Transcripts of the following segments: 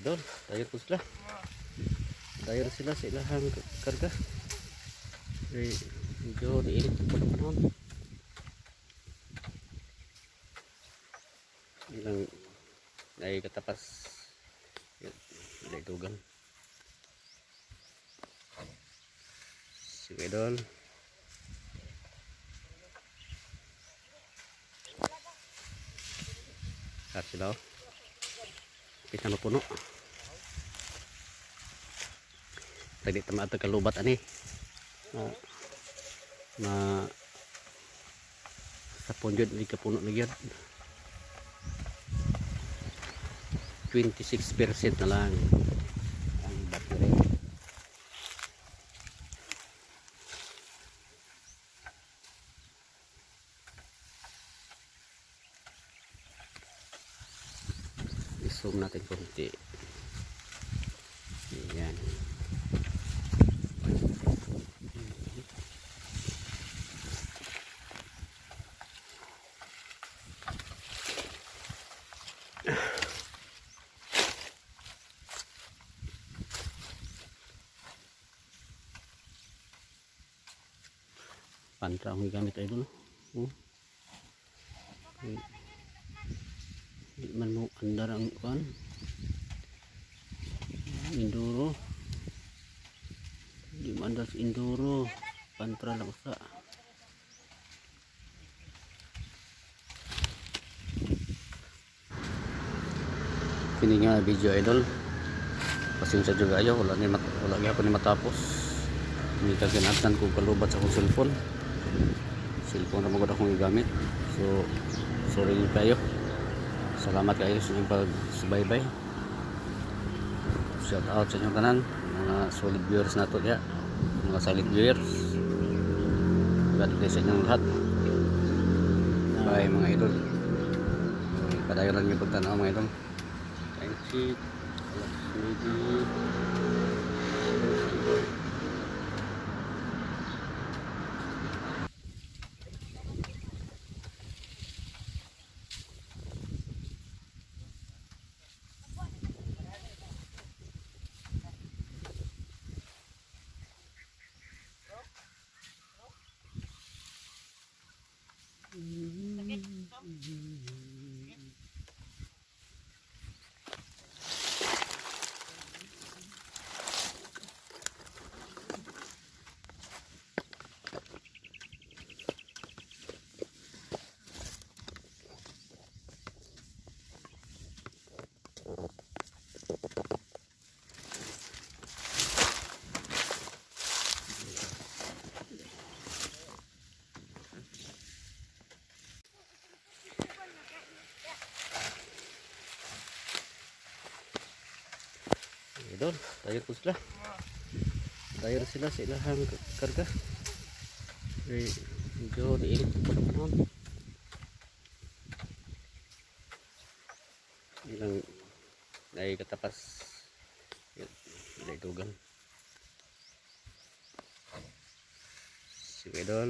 Idol, dayon po sila. Dayon sila sa ilahang karga. Eh, medyo niinit po ng panahon. Ilang ay katapas ilay dugang. Si Idol. At sila oh. Kita mapuno. Tadi tama ato kalubat ani. Ma sa punjod di kapuno na gyud. 26% na lang ang battery. I-zoom natin konti. Ayan. Pantra ang gamit ay doon. Oh. Okay. Di man mo andar ang kuan. Enduro. Di man andar sa enduro. Pantra lang usa. Kini nga video idol. Pasensya juga ayo wala ni wala gyapon ni matapos. Ni kaginatan ko kalubat sa akong cellphone. Cellphone ra man gud akong gigamit. So sorry kayo. Salamat kayo sa inyong pagsubaybay. Shout out sa inyong tanan, mga solid viewers nato diha, mga silent viewers. God bless sa inyong lahat. Bye mga idol. Padayon lang yung pagtanaw mga idol. Thank you. Idol, dayon po sila. Dayon sila sa ilahang karga. Eh, medyo niinit po ng panahon. Ilang ay katapas ilay dugang. Si Idol.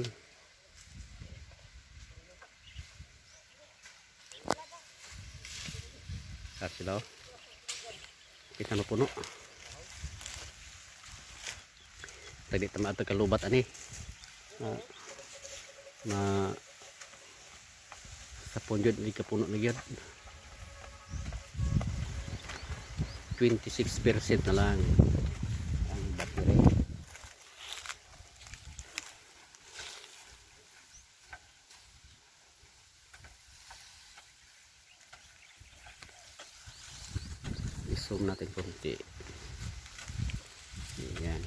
At sila oh. Kita mapuno. Tadi tama ato kalubat ani. Ma sa punjod di kapuno na gyud. 26% na lang ang battery. I-zoom natin konti. Ayan.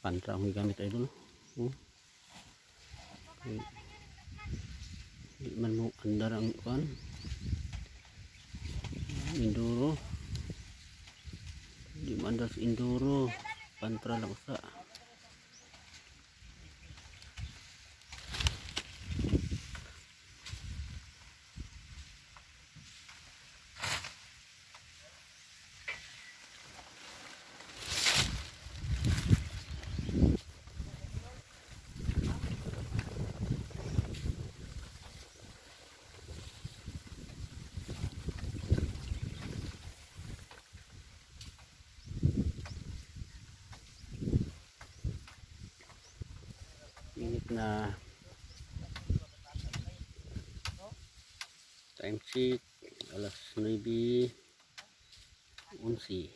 Pantra ang gamit ay doon. Oh. Okay. Di man mo andar ang kuan. Enduro. Di man andar sa enduro. Pantra lang usa. Na. Time check, alas 9:11.